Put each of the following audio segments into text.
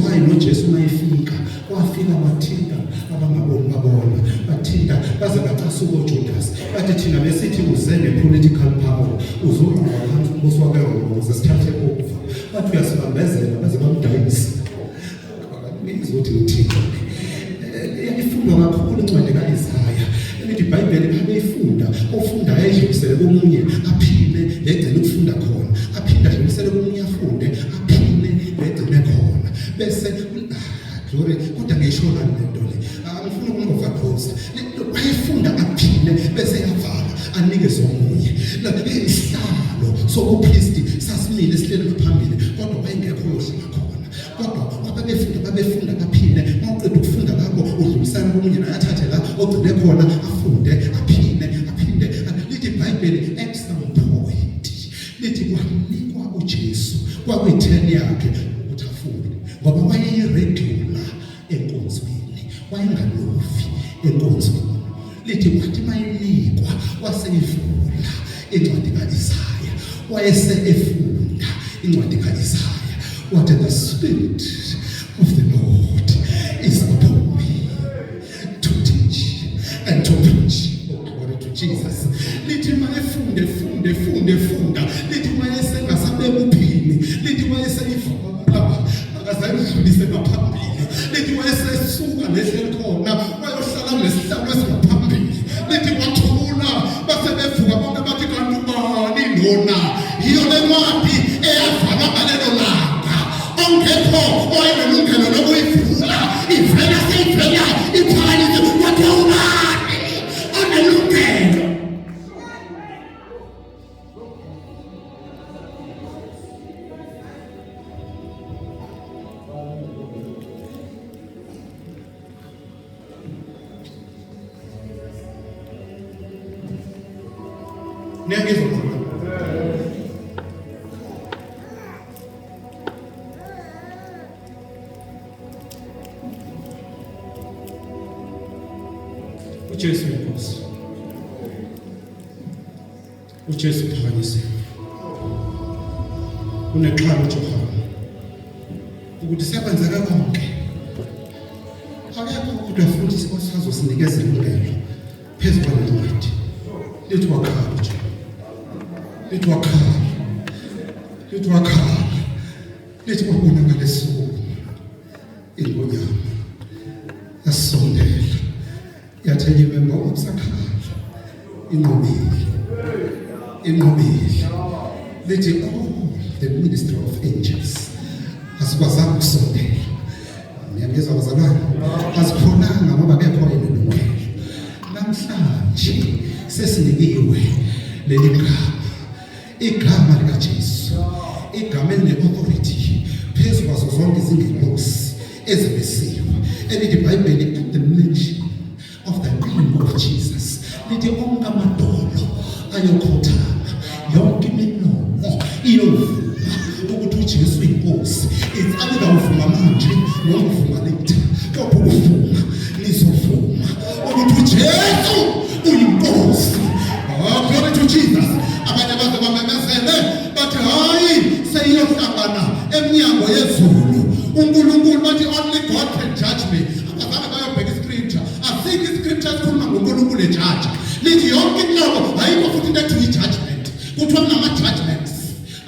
why noJesu mayefika wafika wathinta abangaboni babona, bathinta baze bacasuka oJudas, bathi thina besithi uze ne-political power uzoqhuba phansi umbuso wakeRoma ukuze sithathe over, bathi uyasibambezela baze bamdayisa. Ngizwa ukuthi uThixo ifundwa kakhulu incwadi ka-Isaya, elithi iBhayibheli babeyifunda, ofundayo ayidlulisele komunye aphile legcine ukufunda khona, aphinde adlulisele komunye afunde aphile legcine khona, bese glory. Kodwa ngisho lani lento le, angifuni ukungoverdose. Wayefunda aphile bese yavala anikeze omunye. Isihlalo sobupristi sasimile sihleli ngaphambili, kodwa wayengekho oyohlala khona, kodwa ababefunda babefunda baphile. Mawuqeda ukufunda lapho udlulisana komunye, naye athathe la ogcine khona afunde aphile aphinde. Lithi iBhayibheli at some point lithi kwanikwa uJesu, kwakuyi-turn yakhe ukuthi afunde, ngoba wayeyiregular enkonzweni, wayengalovi enkonzweni. Lithi kwathi mayinikwa waseyivula incwadi ka-Isaya, wayese efunda incwadi ka-Isaya, wathi, "The Spirit of the Lord is upon me to teach and to preach." Oh, glory to Jesus. Lithi mayefunde funde funde funda, lithi wayesengasabeka uphini, lithi wayeseyivala akazayidlulise ngaphambili, lithi wayesesuka nehleli khona wayohlala kulesihlalo esingaphambili. Lithi wathula, base bevuka bonke bathi, "Kanti ubani lona?" Yiyo le ncwadi eyavalwa ngalelo langa, ongekho owayenelungelo lokuyivula, ivela seyivela iphakanyiswe, wathi, "Ubani onelungelo?" Niyangizwa mzalwane? UJesu inkosi. UJesu uphakanyisiwe. Unexhala uJohane ukuthi sekwenzeka konke. Akekho kodwa futhi osazosinikeza ilungelo phezu kwale ncwadi. Lithi wakhala uJohane. Lithi wakhala. Lithi wakhala. Lithi kwabonakala esuku ingonyama yasondela, yathi enye imemba okusakhala inqobile, inqobile. Lithi all the ministry of angels asikwazanga ukusondela. Niyangizwa bazalwane? Azikhonanga ngoba kekho enelungelo. Namhlanje sesinikiwe leli gama, igama likaJesu, igama eline-authority phezu kwazo zonke izingelosi ezimisiwe, elithi iBhayibheli at the mention of the name of Jesus, lithi onke amadolo ayokhothama, yonke imilomo iyovuma ukuthi uJesu uyinkosi. It's either uvuma manje noma uvuma later, kodwa ukuvuma nizovuma ukuthi uJesu uyinkosi. Oh, glory to Jesus. Abanye baze bamemezele bathi hayi, seyiyohlangana emnyango yezulu uNkulunkulu, bathi only God can judge me. Abazange bayobheka iscripture, asikho iscripture esikhuluma ngoNkulunkulu ejaja. Lithi yonke inhlobo ayikho futhi into ethi i-judgment. Kuthiwa kunama-judgments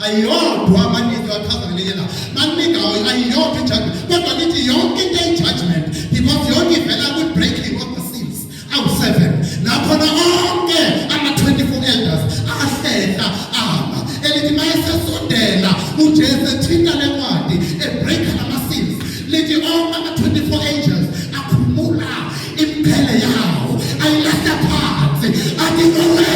ayodwa amaningi achaza ngelinye la maningi ayiyodwa i-judgment, kodwa lithi yonke into eyi-judgment because yonke ivela kwi-breaking of the seals awu-seven, nakhona onke ama-24 elders ahlehla ama. Elithi mayesesondela uJesu ethinta le ncwadi, ebreaka lama-seals, lithi onke ama-24 angels akhumula imphele yawo ayilahla phansi, athi, "Ngowena."